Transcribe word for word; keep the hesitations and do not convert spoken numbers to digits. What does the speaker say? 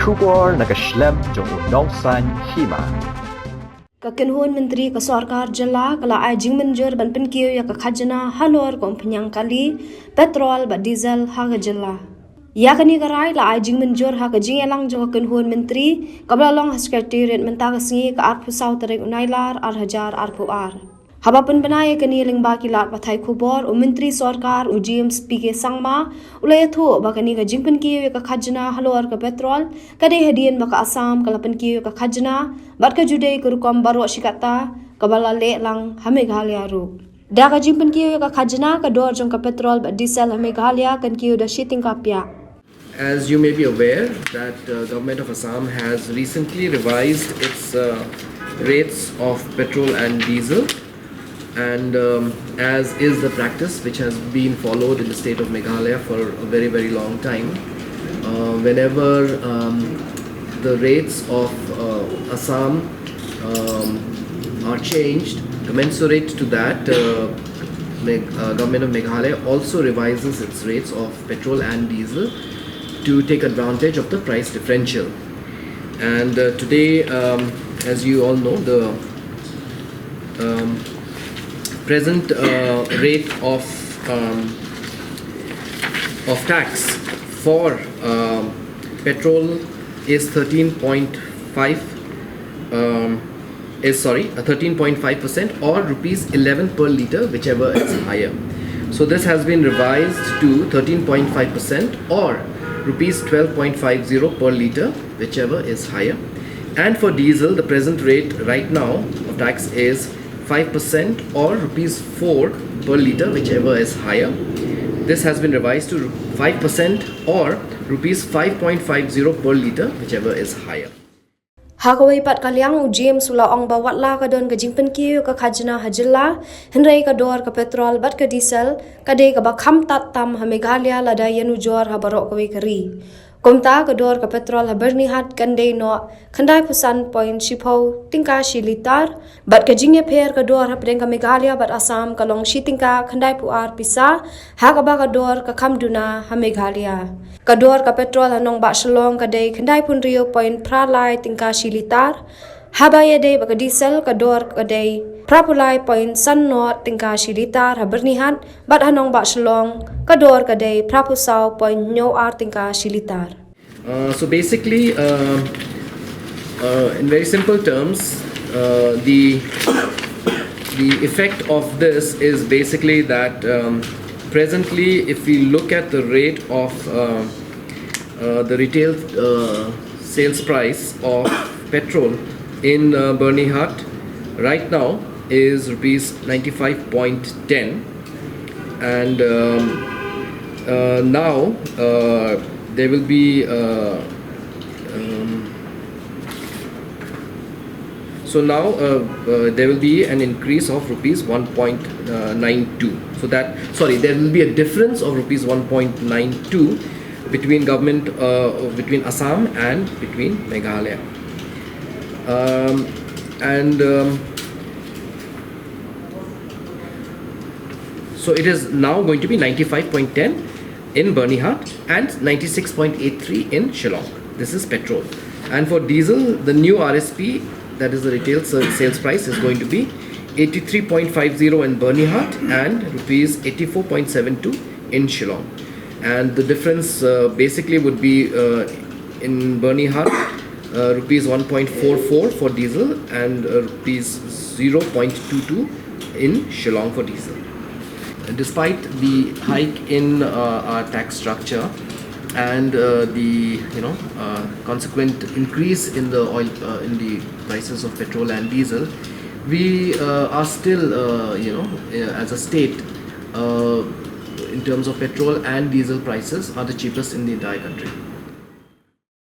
Khubor na ka shlem jong u nongsan hima. Ka kynhun myntri ka sorkar jylla ka la ai jingmynjur ban pynkiew ïa ka khajna halor ka umphniang kali, petrol bad diesel ha ka jylla. Ïa kane ka rai la ai jingmynjur ha ka jingïalang jong ka kynhun myntri kaba la long ha Secretariat mynta ka sngi ka arphew saw tarik u Nailar ar hajar arphew ar. Haba pynbna ïa kane lyngba ki lad pathai khubor, u Myntri Sorkar u James P K Sangma u la ïathuh ba kane ka jingpynkiew ïa ka khajna halor ka petrol ka dei hadien ba ka Assam ka la pynkiew ïa ka khajna bad ka ju dei ka rukom baroh shi katta kaba la leh lang ha Meghalaya ruh. Da ka jingpynkiew ïa ka khajna, ka dor jong ka petrol bad diesel ha Meghalaya kan kiew da shi tyngka pia. As you may be aware that uh, Government of Assam has recently revised its uh, rates of petrol and diesel, and um, as is the practice which has been followed in the state of Meghalaya for a very, very long time, uh, whenever um, the rates of uh, Assam um, are changed, commensurate to that, uh, Meg- uh, Government of Meghalaya also revises its rates of petrol and diesel to take advantage of the price differential. And uh, today, um, as you all know, the um, present uh, rate of um, of tax for um, petrol is thirteen point five um, is, sorry, a thirteen point five percent or rupees eleven per litre, whichever is higher. So this has been revised to thirteen point five percent or rupees twelve point five zero per litre, whichever is higher. And for diesel, the present rate right now of tax is five percent or rupees four per litre, whichever is higher. This has been revised to five percent or rupees five point five zero per litre, whichever is higher. Ha kawei pat ka liang, u James u la ong ba watla ka don ka jingpynkiew ka khajna ha jylla, hynrei ka dor ka petrol bad ka diesel ka dei kaba kham tad tam ha Meghalaya lada ïanujor ha baroh kawei ka ri. Kumta ka dor ka petrol ha Byrnihat kan dei noh khyndai phew san point shiphew tyngka shi litar, bad ka jingïapher ka dor hapdeng ka Meghalaya bad Assam ka long shi tyngka khyndai phew ar pisa, ha kaba ka dor ka kham duna ha Meghalaya. Ka dor ka petrol ha nongbah Shillong ka dei khyndai phew hynriew point phra lai tyngka shi litar, haba ïadei bad ka diesel ka dor ka dei phra phew lai point san nod tyngka shi litar ha Byrnihat, bad ha nongbah Shillong ka dor ka dei phra phew saw point hynñiew ar tyngka shi litar. Uh, so basically, uh, uh, in very simple terms, uh, the the effect of this is basically that um, presently, if we look at the rate of uh, uh, the retail uh, sales price of petrol in uh, Byrnihat right now is rupees ninety-five point ten, and um, uh, now uh, there will be uh, um, so now uh, uh, there will be an increase of rupees one point nine two. So that, sorry, there will be a difference of rupees one point nine two between government uh, between Assam and between Meghalaya. Um, and um, so it is now going to be ninety-five point ten in Byrnihat and ninety-six point eight three in Shillong. This is petrol. And for diesel, the new R S P, that is the retail sa- sales price, is going to be eighty-three point five zero in Byrnihat and rupees eighty-four point seven two in Shillong. And the difference uh, basically would be uh, in Byrnihat, uh, rupees one point four four for diesel and uh, rupees zero point two two in Shillong for diesel. Despite the hike in uh, our tax structure and uh, the you know uh, consequent increase in the oil uh, in the prices of petrol and diesel, we uh, are still uh, you know uh, as a state uh, in terms of petrol and diesel prices are the cheapest in the entire country.